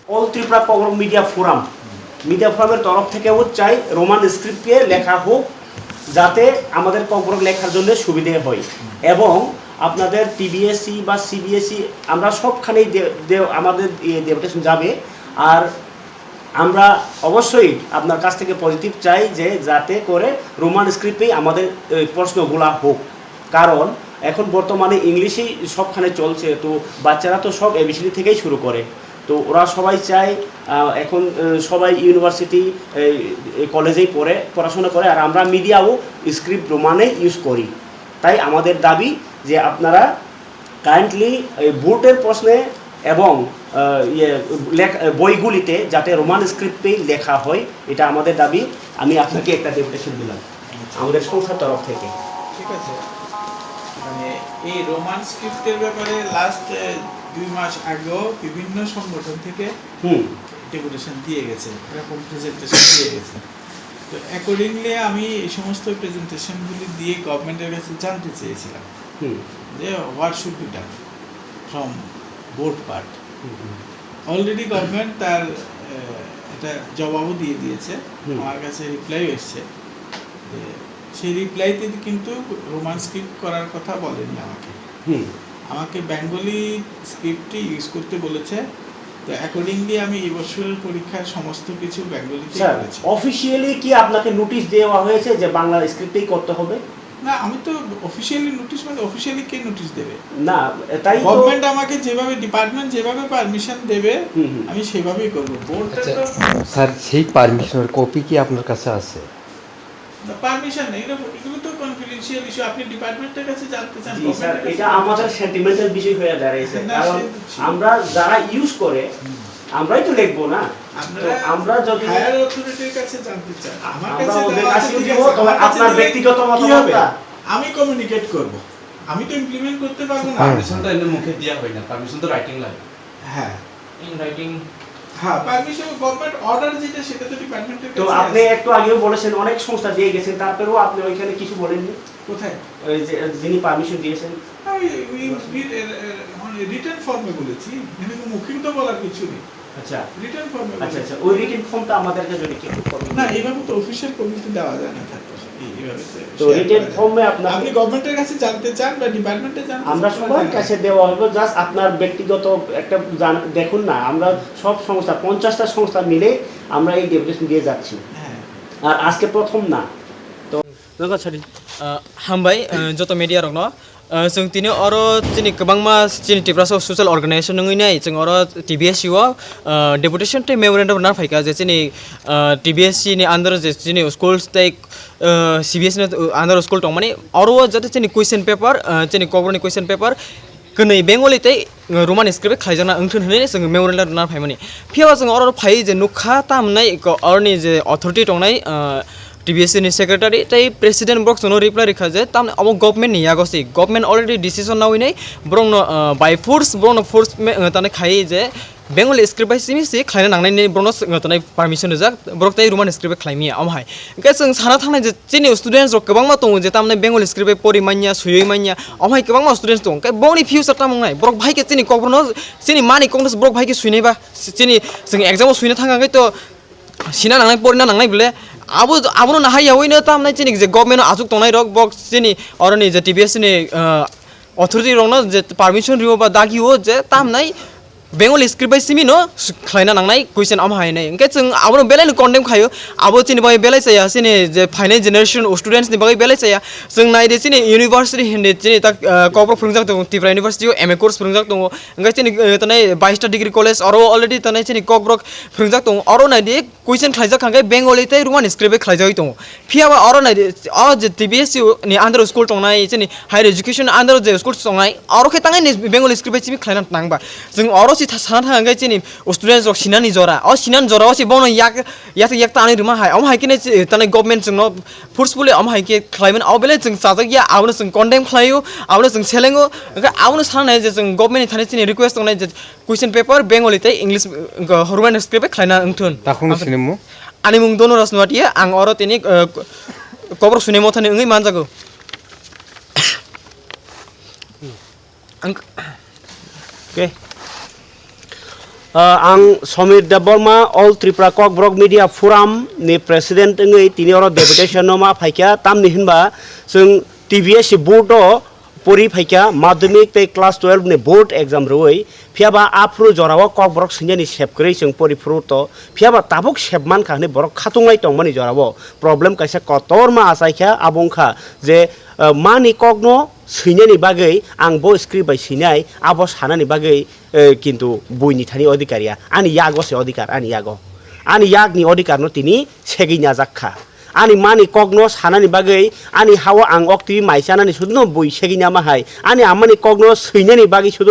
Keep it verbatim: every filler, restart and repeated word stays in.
অল Tripura Kokborok media forum, media ফোরামের তরফ থেকেও চাই রোমান স্ক্রিপ্টে লেখা হোক, যাতে আমাদের ককবরক লেখার জন্য সুবিধে হয়। এবং আপনাদের টিবিএসসি বা সিবিএসসি, আমরা সবখানেই দে- দে- আমাদের ইয়ে ডেপুটেশন যাবে। আর আমরা অবশ্যই আপনার কাছ থেকে পজিটিভ চাই যে যাতে করে রোমান স্ক্রিপ্টেই আমাদের এই প্রশ্নগুলা হোক, কারণ এখন বর্তমানে ইংলিশেই সবখানে চলছে। তো বাচ্চারা তো সব এবিসিডি থেকেই শুরু করে। তো ওরা সবাই চায়, আহ, এখন আহ, সবাই ইউনিভার্সিটি, এই, এই কলেজেই পড়ে, পড়াশোনা করে, আর আমরা মিডিয়াও স্ক্রিপ্ট রোমানে ইউজ করি। তাই আমাদের দাবি যে আপনারা কাইন্ডলি এই ভোটের প্রশ্নে এবং আহ, ইয়ে লেখ- বইগুলিতে যাতে রোমান স্ক্রিপ্টেই লেখা হয়, এটা আমাদের দাবি। আমি আপনাকে একটা ডেপুটেশন দিলাম আমাদের সংস্থার তরফ থেকে। ঠিক আছে। মানে এই রোমান স্ক্রিপ্টের ব্যাপারে লাস্ট দুই মাস আগেও বিভিন্ন সংগঠন থেকে হুম। ডেপুটেশন দিয়ে গেছে, এরকম প্রেজেন্টেশন দিয়ে গেছে। তো অ্যাকর্ডিংলি আমি এই সমস্ত প্রেজেন্টেশনগুলি দিয়ে গভর্নমেন্টের কাছে জানতে চেয়েছিলাম হুম। যে what should be done from both part. Hmm, hmm. Already government তার আহ, এটা জবাবও দিয়ে দিয়েছে। হুম। আমার কাছে রিপ্লাইও এসছে যে সেই রিপ্লাইতে কিন্তু রোমান স্ক্রিপ্ট করার কথা বলেনি আমাকে। হুম। আমাকে বেঙ্গলি স্ক্রিপ্টই ইউজ করতে বলেছে। তো অ্যাকর্ডিংলি আমি এই বছরের পরীক্ষার সমস্ত কিছু বেঙ্গলিতেই স্যার, করেছি। অফিসিয়ালি কি আপনাকে নোটিশ দেওয়া হয়েছে যে বাংলা স্ক্রিপ্টেই করতে হবে? না, আমি তো অফিসিয়ালি নোটিশ, মানে অফিসিয়ালি কে নোটিশ দেবে? না, তাই তো। গভর্নমেন্ট আমাকে যেভাবে, ডিপার্টমেন্ট যেভাবে পারমিশন দেবে, হুম, হুম। আমি সেভাবেই করবো। বোর্ডটা আচ্ছা, তো স্যার, সেই পারমিশনের কপি কি আপনার কাছে আছে? না, পারমিশন নেই, এগুলো, এগুলো তো কনফিডেন্সিয়াল ইস্যু। আপনি ডিপার্টমেন্টের কাছে জানতে চান, জি, স্যার, গভর্নমেন্টের কাছে এটা জানতে আমাদের চান। সেন্টিমেন্টাল বিষয় হয়ে দাঁড়িয়েছে, না, কারণ সে তো ঠিক। আমরা যারা ইউজ করে, হুম। আমরাই তো লিখবো না। আপনারা তো আমরা যদি হায়ার অথরিটির কাছে জানতে চান, আমার আমরা কাছে ওদের দেওয়া কাছে আছে, ঠিক দিব, আছে, তবে আমার কাছে আপনার দিলে ব্যক্তিগত কি হবে? মতামতটা আমি কমিউনিকেট করব। আমি তো ইমপ্লিমেন্ট করতে পারবো না। হুম। পারমিশন তো এমনি মুখে দেওয়া হয় না, পারমিশন তো রাইটিং লাগে। হ্যাঁ। In writing. হ্যাঁ, পারমিশন, গভর্নমেন্ট অর্ডার যেটা, সেটা তো ডিপার্টমেন্টের তো কাছে আপনি আছে। একটু আগেও বলেছেন অনেক সংস্থা দিয়ে গেছেন, তারপরেও আপনি ওইখানে কিছু বলেননি? কোথায়? ওই যে যিনি পারমিশন দিয়েছেন। আমি ওই রি-, এ, এ, মানে রিটেন ফর্মে বলেছি, এখানে তো মৌখিক তো বলার কিছু নেই। আচ্ছা। রিটেন ফর্মে আচ্ছা, বলেছি। আচ্ছা, ওই রিটেন ফর্মটা আমাদেরকে যদি একটু ফর্মে না, দিন। এইভাবে তো অফিসিয়াল কমিউনিটি দেওয়া যায় না, স্যার। এই, এইভাবে তো আপনি শেয়ার করা যায় না। গভর্নমেন্টের কাছে জানতে চান বা ডিপার্টমেন্টে জানতে আমরা চান, সবার জানান। কাছে দেওয়া হবে, জাস্ট আপনার ব্যক্তিগত একটা জান-, দেখুন না, আমরা সব সংস্থা, পঞ্চাশটা সংস্থা মিলে আমরা এই ডেপুটেশন দিয়ে যাচ্ছি। হ্যাঁ। আর আজকে প্রথম না। তো Nokha sari, ah, hambai, ah, joto media rokno. Ah, chwng tini oro chini kwbangma chini Tiprasa social organization wngwi nai, chwng oro T B S C o, ah, deputation tei memorandum rwna phaikha je chini, ah, T B S C ni under o je chini schools tei, ah, C B S C ni under o school tongmani, oro o jate chini question paper, ah, chini kokborokni question paper, kwnwi Bengali tei, uh, Roman script khlaijakna wngthun hwnwi chwng memorandum rwna phaimani. Phiyaba chwng oro phaiwi je nukha, tamni ko-, oroni je authority tongnai, uh, T B S C ni secretary tei president borok chwngno reply rwkha je tamni omo government ni yago se, government already decision nawi nai borokno, uh, by force borokno force me-, uh, tani khaiwi je Bengali script bai simi se khlaina nangnai ni borokno, uh, tani permission rijak, borok tei Roman script bai khlai manya omo hai. Hwnkhe chwng sana thangnai je chini students rok kwbangma tongo je tamni Bengali script bai pori manya, swiwi manya, omo hai kwbangma students tongo. Hwnkhe bongni future tamo wngnai? Borok bahai khe chini kokborokno, chini mani kokno borok bahai khe swinai ba? Chini chwng exam o swina thang khe to sina nangnai, porina nangnai bole. Abo, abono nahai yaui no tamnai chini je government o achuk tongnai rok, bok chini oroni je T B S ni, ah, authority rokno je permission rio ba dagi o je tamnai Bengali script bai simi no s-, khlaina nangnai question omo hai nai. Hwnkhe chwng abono belai no condemn khaio. Abo chini bagwi belai chaya, chini je phainai generation students ni bagwi belai chaya. Chwng nai di chini university hindi chini tak, ah, kokborok phwrwngjak tongo, Tripura University o M A course phwrwngjak tongo. Hwnkhe chini, eh, tanai baista degree college oro already tanai chini kokborok phwrwngjak tongo. Oro nai di question khlaijak kha khe Bengali tei Roman script bai khlaijagwi tongo. Phiyaba oro nai di, o je T B S C ni under o school tongnai, chini higher education under o je school tongnai, oro khe tangai ni Bengali script bai chini khlaina nang ba. Chwng oro si tha-, sana thang khe chini students rok sinani jora. O sinani jora o si bono yak, yak, yak tanai rwma hai. Omo hai khe nai chi-, tanai government chwngno forcefully omo hai khe khlaimani. O belai chwng chajak ya, abono chwng condemn khlaio, abono chwng selengo. Hwnkhe abono sanai je chwng government ni thani chini request tongnai je question paper Bengali tei English, uh, Roman script bai khlaina wngthun. Takhukno sinimung? Ani mung Donu Rajnuatia, ang oro tini, uh, kokborok swinai mothani wngwi manjago. Ang, okay. Ah, ang Somir Debbarma, All Tripura Kokborok Media Forum ni President wngwi tini oro deputation no ma phaikha, tamni hinba chwng T B S C board o pori phaikha, madhyamik tei class twelve ni board exam rwui, phiyaba aphuru jorao Kokborok swinani sep kwrwi chwng pori phuru to, phiyaba tabuk sep mankha hwnwi borok khatunglai tongmani jorao problem kaisa kotorma achaikha, abo wngkha je, ah, mani kokno swinani bagwi ang bo script bai swinai, abo sanani bagwi, eh, kintu buini thani odhikar ya, ani yago se odhikar, ani yago, ani yakni odhikarno tini segwi najak kha. Ani mani kokno sanani bagwi, ani hao ang oktwi mai chanani suduno bui segwi nama hai, ani amani kokno swinani bagwi sudu